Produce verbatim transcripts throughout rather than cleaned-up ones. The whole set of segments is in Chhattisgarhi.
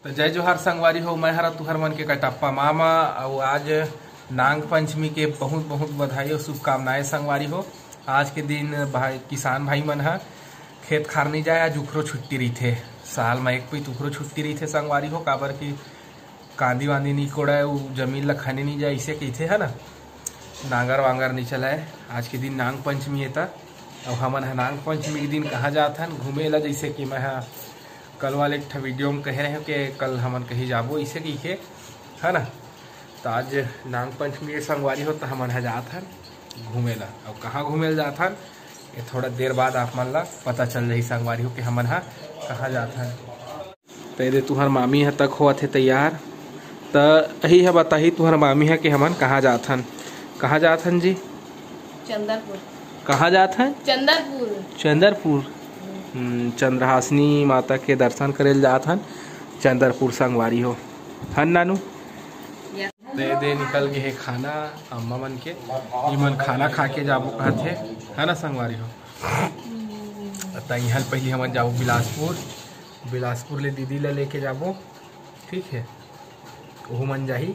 जय जोहार संगवारी हो, मैं हरा तुहर मन के कटप्पा मामा। अउ आज नांग पंचमी के बहुत बहुत बधाई अउ शुभकामनाएं संगवारी हो। आज के दिन भाई, किसान भाई मन ह खेत खार नहीं जाए, आज उखरो छुट्टी रहिथे। साल म एक पइत उखरो छुट्टी रहिथे संगवारी हो, काबर कि कांदी वांदी नहीं कोड़े, उ जमीन ल खने नहीं जाए, इसे कहिथे, है ना, नांगर वांगर नहीं चलाए। आज के दिन नांग पंचमी हे त, अउ हमन ह नांग पंचमी के दिन कहाँ जात हन घूमे ला, जैसे कि मैं ह कल वाले एक ठा वीडियो में कहे रहे कि कल हमन कहीं जाबो, इसे कहिके, है ना। तो आज नांग पंचमी के संगवारी हो, तो हमन ह जात हन घूमे ला। अब कहाँ घूमे ला जात हन, ये थोड़ा देर बाद आप मन ला पता चल जाही संगवारी हो कि हमन ह कहाँ जात हन। तो ये दे तुहर मामी ह तक होवत हे तैयार। तो यही ह बताही तुहर मामी ह कि हमन कहाँ जात हन। कहाँ जात हन जी? चंदरपुर। कहाँ जात हन? चंदरपुर। चंदरपुर। हम्म, चंद्रहासिनी माता के दर्शन करे ल जात हन चंदरपुर संगवारी हो। हन नानू? Yes। दे दे निकल गे हे खाना अम्मा मन के। इमन खाना खा के जाबो कहत हे, है ना संगवारी हो? त इहाँ ले पहिली हमन जाबो बिलासपुर। बिलासपुर ले दीदी ला लेके जाबो, ठीक है, ओहू मन जाही।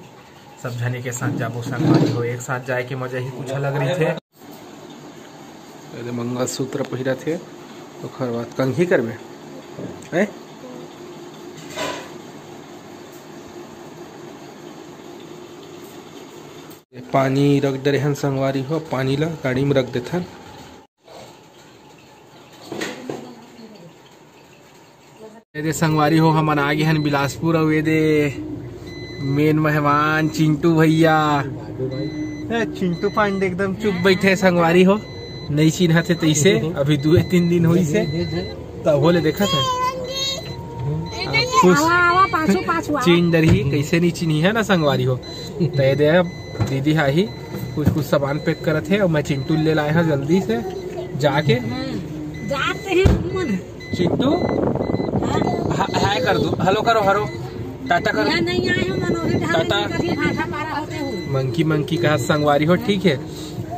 सब झने के साथ जाबो संगवारी हो, एक साथ जाए के मजा ही कुछ अलग रहिथे। अरे मंगलसूत्र पहिरत हे, ओकर बाद कंघी करबे, हैं? पानी रख डरे हन संगवारी हो, पानी ला गाड़ी में रख देथन। ये दे संगवारी हो, हमन आ गे हन बिलासपुर, अउ ये दे मेन मेहमान चिंटू भैया। ए, चिंटू पांडे एकदम चुप बैठे हे संगवारी हो, नहीं चिन्हत हे तैसे, अभी दुए तीन दिन होइस हे, तब होले देखत हे। खुश आवा, आवा, पाछू, पाछू आवा। चिन्ह डरही, कैसे नहीं चिन्ही है ना संगवारी हो। तो ये दे अब दीदी हा ही कुछ कुछ सामान पैक करत हे, अउ मैं चिंटू ले लाए हूँ जल्दी से जाके। हम्म, जाते हैं मन। चिंटू, हाँ। हा-, हाय कर दो, हेलो करो, हरो, टाटा करो। यहाँ नहीं आए हो, मनोहरी ढाबे टाटा। निकल के भाठा पारा होते हुए। मंकी मंकी कहा संगवारी हो, ठीक है।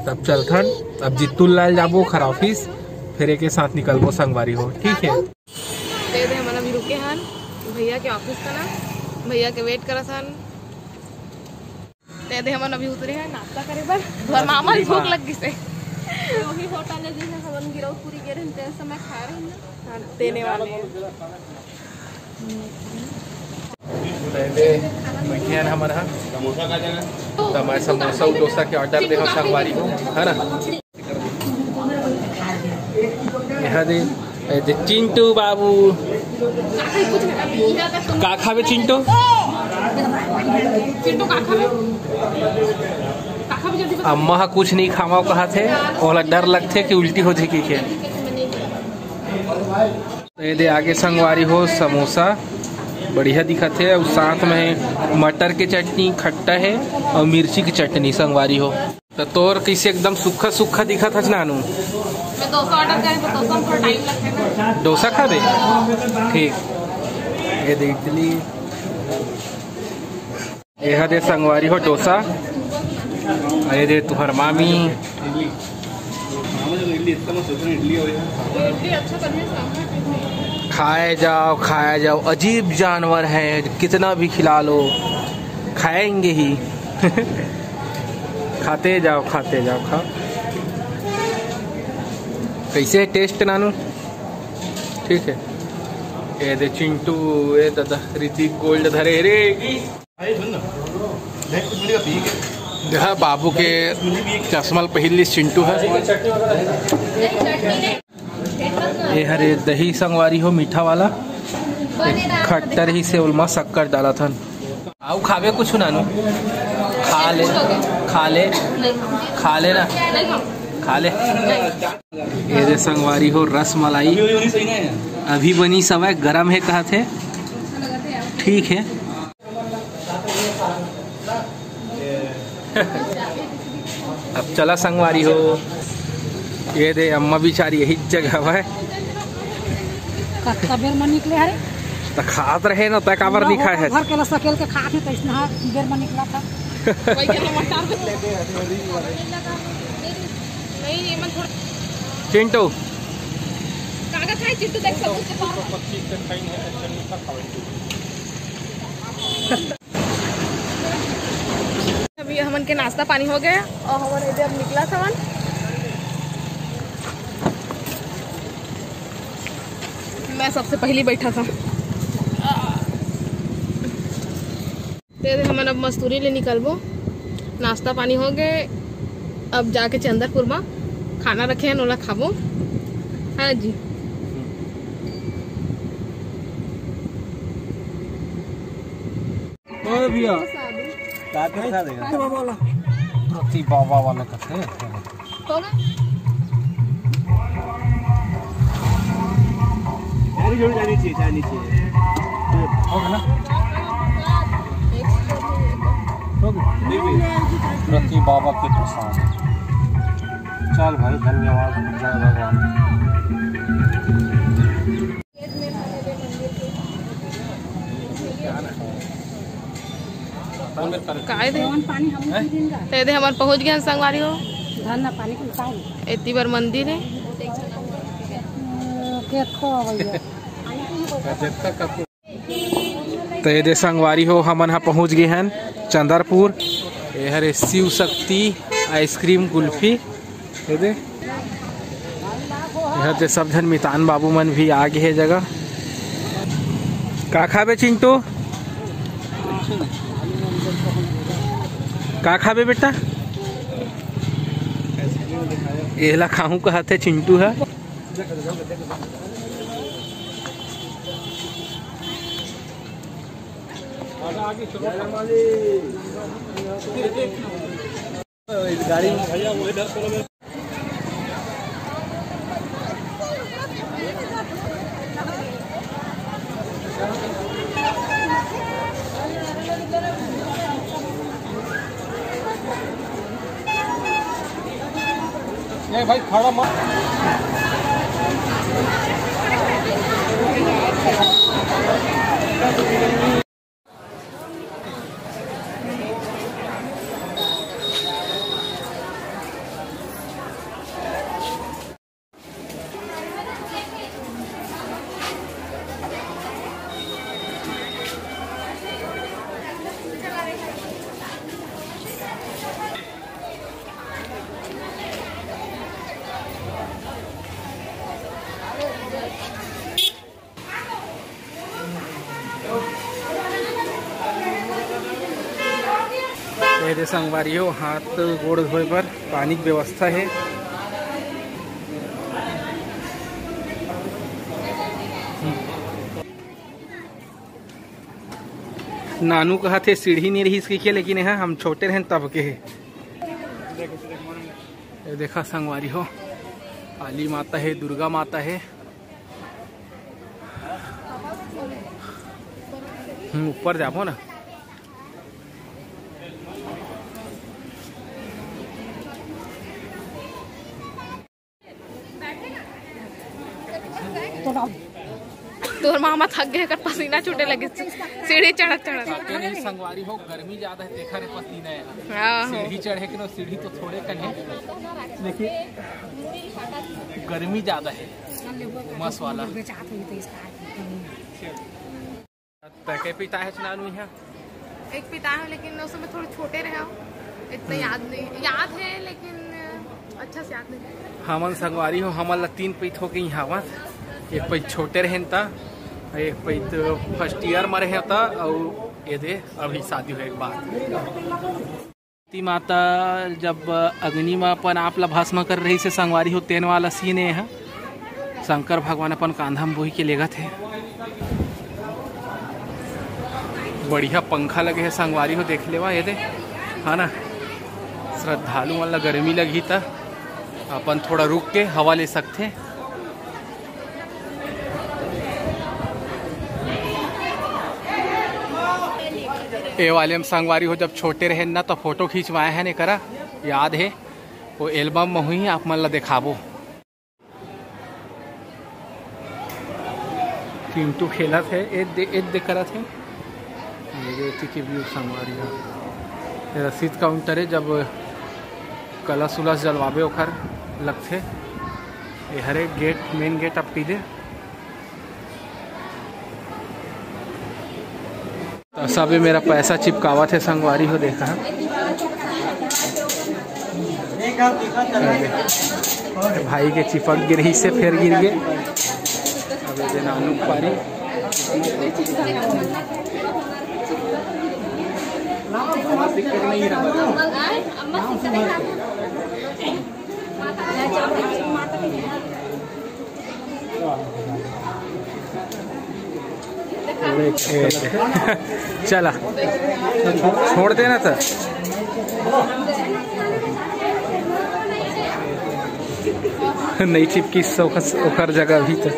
तब चलथन, अब जित्तू लाल जाबो खर ऑफिस, फिर एक साथ निकलबो संगवारी हो, ठीक है। दे दे, हमन अभी रुके हन भैया के ऑफिस का ना, भैया के वेट करत हन। ते दे हमन अभी उतरे हैं नाश्ता करे बर। तोर मामा ल भूख लग गिस हे। वही होटल है जिहाँ हमन गिरौदपुरी गे रहे, ते समय खा रहे हैं ना। हाँ, देने वाला बोल। पहले बैठे हैं हमन ह, त मैं समोसा उडोसा के ऑर्डर दे हव संगवारी हो, है ना। यहाँ दे, ए दे चिंटू बाबू। का खाबे चिंटू? चिंटू का खाबे? का खाबे जल्दी बता। अम्मा हा कुछ नहीं खावा कहा थे, ओला डर लगथे कि उल्टी हो जाए के। ये दे आगे संगवारी हो समोसा, बढ़िया दिखत हे, अउ साथ में मटर के चटनी, खट्टा है अउ मिर्ची की चटनी संगवारी हो। त तोर कइसे एकदम सुक्खा सुक्खा दिखत हस नानू? मैं डोसा ऑर्डर करे तो डोसा में थोड़ा टाइम लगथे ना। डोसा खाबे? ठीक। ये दे इडली। ये हा दे संगवारी हो डोसा। ये दे तुहर मामी। खाए जाओ, खाए जाओ, अजीब जानवर है, कितना भी खिला लो, खाएंगे ही। खाते जाओ, खाते जाओ, खाओ। कैसे है टेस्ट नानू? ठीक है। ये दे चिंटू, ये दादा ऋतिक गोल्ड धरे रे। देखा बाबू के चश्मा ल पहिर लिस चिंटू है। ये हरे दही संगवारी हो मीठा वाला, एक खट्टा रहिसे ओलमा शक्कर डालत हन। आऊ खाबे कुछ नानू? खा ले, खा ले, खा ले ना, खा ले। ये दे संगवारी हो रस मलाई, अभी बनी समय गरम है कहत हे। ठीक है। अब चला संगवारी हो, ये दे अम्मा बिचारी यही जगह है। कतका बेर म निकले हरे? त खात रहे न, तै काबर नहीं खाए है? घर के ला सकेल के खात ही, तैसना बेर म निकला था। नहीं, ये मन थोड़ा चिंटू। कागज है, चिंटू देख सकते हो। अभी हमन के नाश्ता पानी हो गया और हमन एदे अब निकलत हवन। मैं सबसे पहली बैठा था। ते हमन अब मस्तूरी ले निकलबो। नाश्ता पानी हो गए, अब जाके चंदरपुर में खाना रखे हैं, ओला खाबो। हाँ जी। ओए भैया, का पैसा देगा? अरे बाबा वाला। प्रति बाबा वाला कथे। कौन है? यार, जोड़ी जानी चाहिए, जानी चाहिए। हो गया ना? हो गया। नहीं, नहीं। प्रति बाबा के प्रसाद। चल भाई, धन्यवाद, जय भगवान। काय दे? जवन पानी हम पी दिन का। ते दे हमन पहुंच गए हैं संगवारी हो। धन ना पानी को उतार। एती बार मंदिर है। देखो भैया। तो ये दे संगवारी हो, हमन हा पहुंच गए हैं चंदरपुर। ये हरे शिव शक्ति आइसक्रीम कुल्फी। ये दे, यहाँ दे सब झन मितान बाबू मन भी आ गए हे जगह। का खाबे चिंटू? का खाबे बेटा? एला खाहूं कहत हे चिंटू ह। गाड़ी ये भाई खड़ा मत। ये दे संगवारी हो, हाथ गोड़ धोए बर पानी के व्यवस्था है। नानू कहा थे सीढ़ी नहीं रही इसकी के, लेकिन यहाँ हम छोटे रहन तब के है। ये देखा संगवारी हो, काली माता है, दुर्गा माता है। हम्म, ऊपर जाबो ना। तोर मामा थक गए, कर पसीना छूटे लगे सीढ़ी चढ़त चढ़त। तेरे ही संगवारी हो, गर्मी ज्यादा है, देखा रे पसीना है। हाँ, हो। सीढ़ी चढ़े के नो, सीढ़ी तो थोड़े कन है, लेकिन गर्मी ज्यादा है, उमस वाला। तै के पिता है नानू यहाँ? एक पिता है, लेकिन उस समय थोड़े छोटे रहे हो, इतना हम्म। याद नहीं, याद है लेकिन अच्छा से याद नहीं। हमन संगवारी हो, हमन ला तीन पइत हो के यहाँ आवत, एक पइत छोटे रहन ता, एक पइत फर्स्ट ईयर में रहे ता, और ये दे अभी शादी होए के बाद। ती माता जब अग्नि में अपन आप ला भस्म कर रही से संगवारी हो, तेन वाला सीन है। शंकर भगवान अपन कांधा में बोही के लेगत है। बढ़िया पंखा लगे है संगवारी हो, देख लेवा ये दे, है ना। श्रद्धालु मन ला गर्मी लगही त अपन थोड़ा रुक के हवा ले सकथे। ए वाले में संगवारी हो, जब छोटे रहे ना तो फोटो खींचवाए हैं एकरा, याद है, वो एल्बम में हुई, आप मन ला दिखाबो। चिंटू खेलत हे, एद दे, एद दे करत हे। ये दे एती के व्यू संगवारी हो। ये रसीद काउंटर है, जब कलश उलस जलवाबे ओखर लगथे। ये हरे गेट, मेन गेट अब पीले। त सबे मेरा पैसा चिपकावत हे संगवारी हो, देखा। भाई के चिपक गे रहिसे, फेर गिर गे। अब ये नानू पारी। चला, छोड़ देना था। नहीं चिपकी ओखर जगह अभी तो।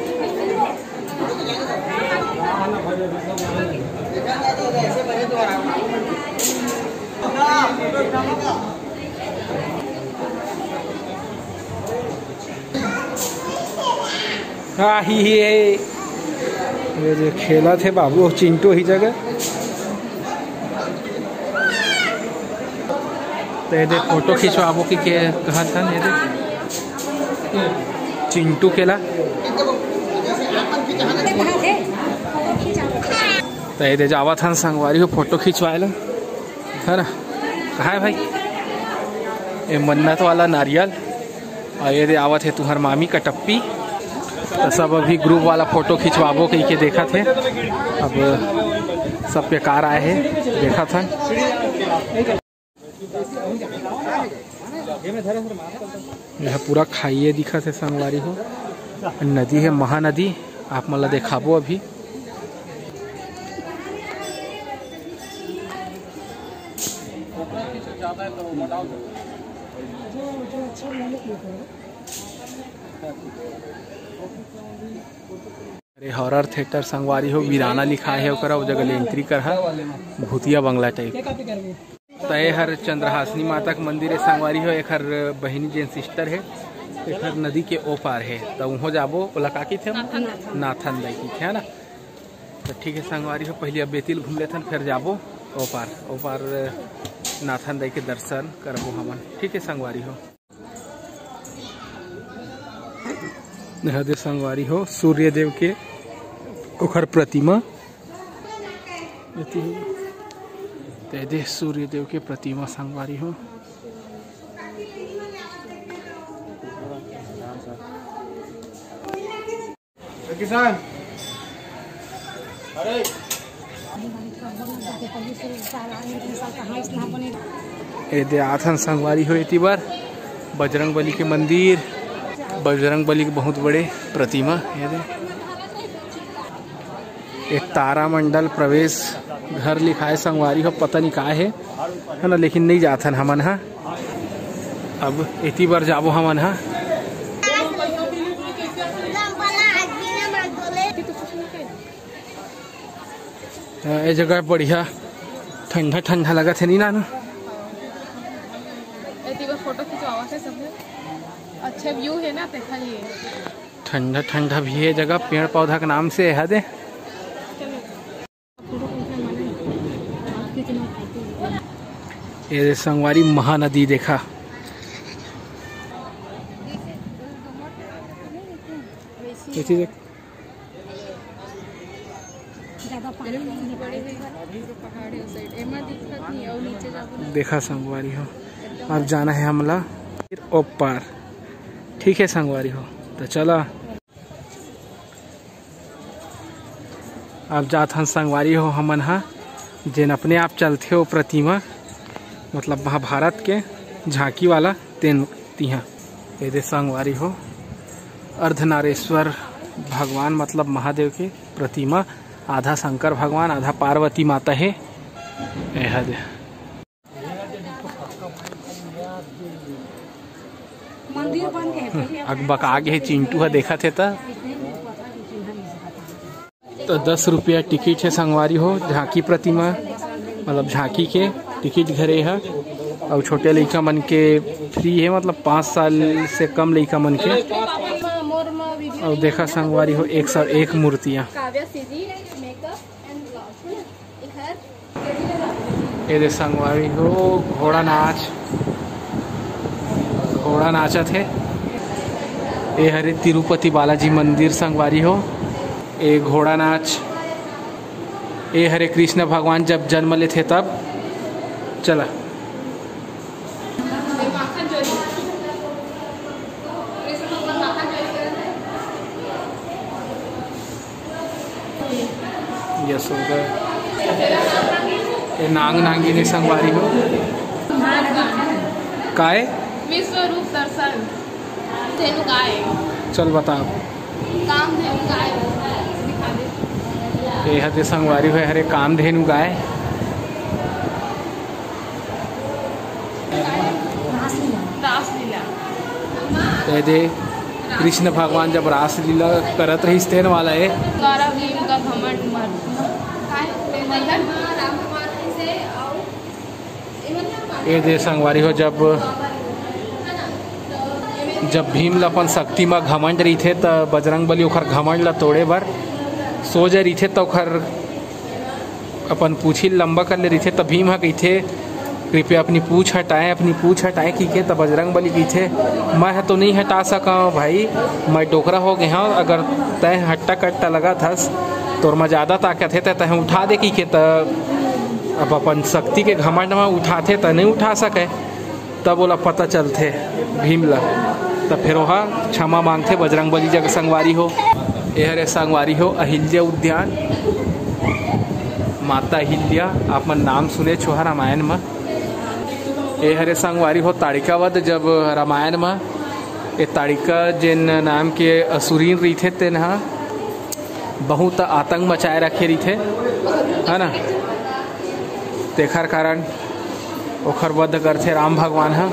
आही हे। ये जो खेलत हे बाबू अउ चिंटू ही जगह। तो ये दे फोटो खिंचवाबो कि के कहत हन, ये दे चिंटू केला। तो ये दे जावत हन संगवारी हो फोटो खिंचवाए ला, है ना? कहाँ है भाई? ये मन्नत वाला नारियल। अउ ये दे आवत हे तुहर मामी कटप्पी। तो सब अभी ग्रुप वाला फोटो खिंचवाबो कहि के देखत हे। अब सब बेकार आए हे, देखत हन। यह पूरा खाइए दिखत हे संगवारी हो। नदी हे महानदी, आप मन ला देखाबो अभी। अरे हॉरर थिएटर संगवारी हो, वीराना लिखा हे ओकरा, ओ जगह ले एंट्री करहा, भूतिया बंगला टाइप। त ए हर चंद्रहासिनी माता के मंदिर हे संगवारी हो, एखर बहिनी जेन सिस्टर हे, एखर नदी के ओ पार हे, त उहों जाबो, ओला का कहिथे? नाथन दाई कहिथे, है ना? त ठीक हे संगवारी हो, पहले अब बेतिल घूम लेथन, फिर जाबो ओ पार, ओ पार नाथन दाई के दर्शन करबो हमन। ठीक हे संगवारी हो। एहा दे संगवारी हो, सूर्य देव के ओखर प्रतिमा। एती हो। ते दे सूर्य देव के प्रतिमा संगवारी हो। किसान, अरे। ए दे आथन संगवारी हो एती बर बजरंग बली के मंदिर, बजरंग बली के बहुत बड़े प्रतिमा। ये दे, ये तारामंडल प्रवेश घर लिखाए संगवारी हो, पता नहीं का हे, है ना, लेकिन नहीं जाथन हमन हा। अब एती बर जाबो हमन हा। हाँ, ये जगह बढ़िया ठंडा ठंडा लगत हे, नहीं नानू? एती बर फोटो खिंचवावत हे सब। अच्छा व्यू हे ना, देखा ये। ठंडा ठंडा भी हे जगह, पेड़ पौधा के नाम से हे दे। ये संगवारी महानदी देखा। ये चीज देख। ज्यादा पानी नहीं है। बड़े हैं, पहाड़ है उस साइड। एमा दिखत नहीं, और नीचे जाबो ना। देखा संगवारी हो, अब जाना हे हमला फिर ओ पार। ठीक हे संगवारी हो, त चला। अब जात हन संगवारी हो हमन हा, जेन अपने आप चलथे ओ प्रतिमा, मतलब महाभारत के झांकी वाला, तेन तिहा। ये दे संगवारी हो, अर्धनारेश्वर भगवान मतलब महादेव के प्रतिमा, आधा शंकर भगवान आधा पार्वती माता हे। एहा दे। मंदिर बन के हे, पहले अकबका गे हे चिंटू ह, देखत हे त। तो दस रुपया टिकट हे संगवारी हो, झांकी प्रतिमा मतलब झांकी के टिकट घरे ह। अउ छोटे लइका मन के फ्री हे, मतलब पाँच साल से कम लइका मन के। अउ देखा संगवारी हो, एक सौ एक मूर्तियां। ये दे संगवारी हो, घोड़ा नाच, घोड़ा नाचत हे। ये हरे तिरुपति बालाजी मंदिर संगवारी हो। ये घोड़ा नाच, ए हरे कृष्ण भगवान जब जन्म लेथे तब। चला। यशोदा। ये नांग नांगिन संगवारी हो। काय? विश्व रूप दर्शन। धेनु गाय। चल बता। काम धेनु गाय। दिखा दे। ये हते संगवारी हो, हरे काम धेनु गाय। रासलीला। ये दे कृष्ण भगवान जब रासलीला करत रहिस तेन वाला ए। गौरव भीम का घमंड मर। ये दे संगवारी हो, जब जब भीम ल अपन शक्ति म घमंड रहिथे त बजरंग बली ओखर घमंड ल तोड़े बर सोचे रहिथे त ओखर अपन पूछी ल लंबा कर ले रहिथे, त भीम ह कहिथे, "कृपया अपनी पूछ हटाएं, अपनी पूछ हटाएं," कहिके, त बजरंग बली कहिथे, "मैं ह तो नहीं हटा सकंव भाई, मैं डोकरा हो गे हंव, अगर तैं हट्टा कट्टा लगत हस, तोर म जादा ताकत हे, त तैं उठा दे," कहिके, त अब अपन शक्ति के घमंड म उठाथे, त नहीं उठा सके। तब ओला पता चलथे भीम ला, तब फिर ओहा क्षमा मांगथे बजरंग बली जग संगवारी हो। ए हरे संगवारी हो अहिल्या उद्यान, माता अहिल्या, आप मन नाम सुने होहा रामायण म। ए हरे संगवारी हो ताड़िका वध, जब रामायण म ए ताड़िका जेन नाम के असुरीन रहिथे तेन ह बहुत आतंक मचाए रखे रहिथे, है ना, तेखर कारण ओखर वध करथे राम भगवान ह।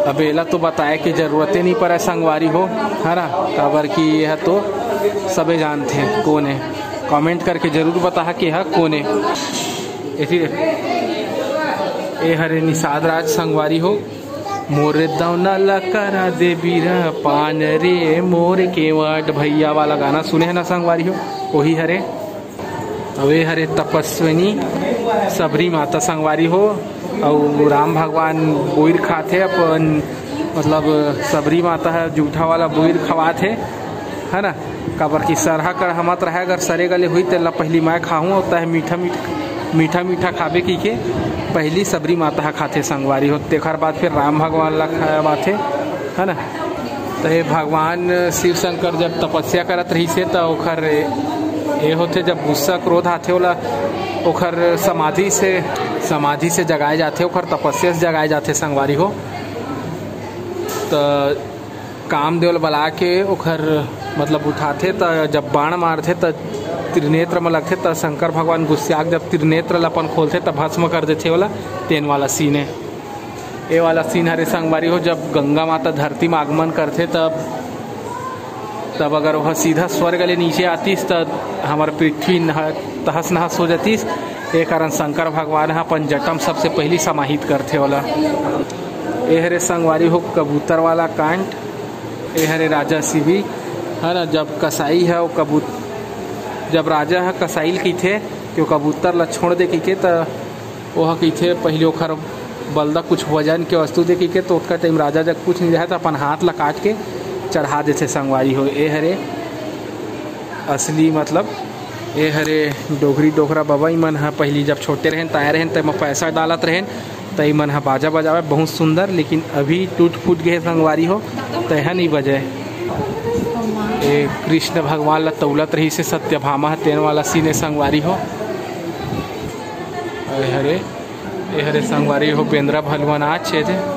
अब एला तो बताए के जरूरते नहीं पड़े संगवारी हो, है ना, काबर कि यह तो सबे जानथे कोन हे। कमेंट करके जरूर बताहा कि यह कोन हे। एती ए हरे निषाद राज संगवारी हो, मोरे दौना ला करा दे बीरा पान रे मोर केवाट भैया वाला गाना सुने हे ना संगवारी हो, वही हरे। अउ ए हरे तपस्विनी सबरी माता संगवारी हो, अउ राम भगवान बोइर खाथे अपन, मतलब सबरी माता ह जूठा वाला बोइर खवाथे, है ना, काबर कि सरहा कड़हा मत रहय, अगर सरे गले होही तेला पहिली मैं खाहूँ, अउ तह मीठा मीठा, मीठा मीठा खाबे कहिके पहिली सबरी माता ह खाथे संगवारी हो, तेखर बाद फिर राम भगवान ला खवाथे, है ना। त ये भगवान शिव शंकर जब तपस्या करत रहिसे, त ओखर ये होथे, जब गुस्सा क्रोध आथे, ओला ओखर समाधि से, समाधि से जगाए जाथे, ओखर तपस्या से जगाए जाथे संगवारी हो। त कामदेव ल बला के ओखर मतलब उठाथे, त जब बाण मारथे, त त्रिनेत्र म लगथे, त शंकर भगवान गुस्सिया के जब त्रिनेत्र ल अपन खोलथे, त भस्म कर देथे ओला। तेन वाला सीन हे। ए वाला सीन हरे संगवारी हो, जब गंगा माता धरती म आगमन करथे, तब, तब अगर वह सीधा स्वर्ग ले नीचे आतिस, त हमर पृथ्वी नह-, तहस नहस हो जातिस। ए कारण शंकर भगवान ह अपन जटा म सबसे पहिली समाहित करथे ओला। ए हरे संगवारी हो कबूतर वाला कांड। ए हरे राजा शिवी, है ना, जब कसाई ह वो कबूत-, जब राजा ह कसाई ल कहिथे कि वो कबूतर ला छोड़ दे कहिके, त ओह कहिथे, "पहिली ओखर बलदा कुछ वजन के वस्तु दे," कहिके, तो ओतका टाइम राजा जग कुछ नहीं रहे, तो अपन हाथ ला काट के चढ़ा देथे संगवारी हो। ए हरे असली, मतलब, ए हरे डोकरी डोकरा बबई मन ह पहिली जब छोटे रहेन, त आए रहेन, तेमा पैसा डालत रहेन, त ई मन ह बाजा बजावे बहुत सुंदर, लेकिन अभी टूट फूट गए संगवारी हो, त एहा नहीं बजे। ए कृष्ण भगवान ला तौलत रहिसे सत्यभामा ह, तेन वाला सीन ए संगवारी हो। ए हरे, ए हरे संगवारी हो, बेंदरा भलुआ नाच हे जे।